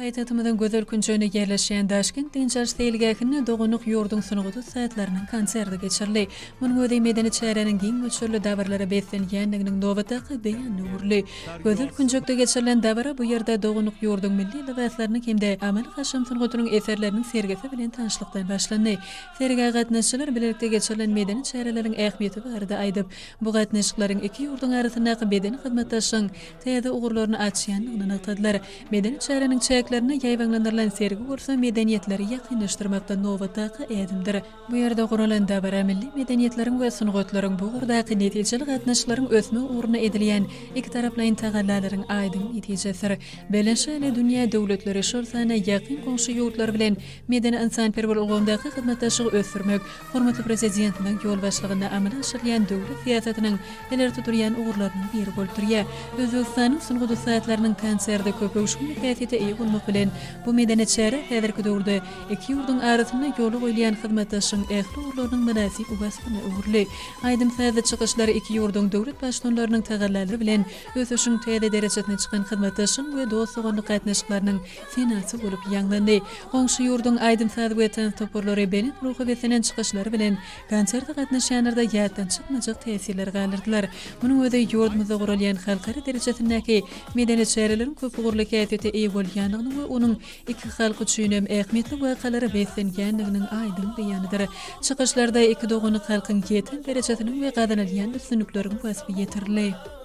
Paýtagtymyzyň gözel künjeginde ýerleşýän Daşkent dynç alyş seýilgähinde doganlyk ýurduň sungat ussatlarynyň konserti geçirildi. Munuň özi medeni çäräniň giň möçberli dabaralara beslenýändiginiň nobatdaky beýanyna öwrüldi. Gözel künjekde geçirilen dabara bu ýerde doganlyk ýurduň milli lybaslarynyň hem-de amaly-haşam sungatynyň eserleriniň sergisi bilen tanyşlykdan başlandy. Sergä gatnaşyjylar bilelikde geçirilen medeni çäreleriň ähmiýeti barada aýdyp, bu gatnaşyklaryň iki ýurduň arasyndaky medeni hyzmatdaşlygyň täze ugurlaryny açýandygyny nygtadylar. Medeni çäräniň çäklerinde ýaýbaňlandyrylan sergi bolsa medeniýetleri ýakynlaşdyrmakda nobatdaky ädimdir. Bu ýerde guralan dabara milli medeniýetleriň we sungatlaryň bu ugurdaky netijeli gatnaşyklaryň ösmegi ugrunda edilýän ikitaraplaýyn tagallalaryň aýdyň netijesidir. Birleşen dünýä döwletleri, şol sanda ýakyn goňşy ýurtlar bilen medeni-ynsanperwer ulgamdaky hyzmatdaşlygy ösdürmek hormatly Prezidentimiziň ýolbaşçylygynda amala aşyrylýan döwlet syýasatynyň ileri tutulýan ugurlarynyň biri bolup durýar. Özbegistanyň sungat ussatlarynyň konserti köpöwüşginli häsiýete eýe bolmak bilen, bu medeni çäre häzirki döwürde iki ýurduň arasynda ýola goýulýan hyzmatdaşlygyň ähli ugurlarynyň mynasyp waspyna öwrüldi. Aýdym-sazly çykyşlar iki ýurduň döwlet Baştutanlarynyň tagallalary bilen ösüşiň täze derejesine çykan hyzmatdaşlygyň we dost-doganlyk gatnaşyklarynyň senasy bolup ýaňlandy. Goňşy ýurduň aýdym-saz we tans toparlary belent ruha beslenen çykyşlary bilen konserte gatnaşýanlarda ýatdan çykmajak täsirleri galdyrdylar. Munuň özi ýurdumyzda guralýan halkara derejesindäki medeni çäreleriň köpugurly häsiýete eýe bolýandygynyň we onuň iki halk üçinem ähmiýetli wakalara beslenýändiginiň aýdyň beýanydyr. Çykyşlarda iki doganlyk halkyň ýeten derejesiniň we gazanylýan üstünlikleriň waspy ýetirildi.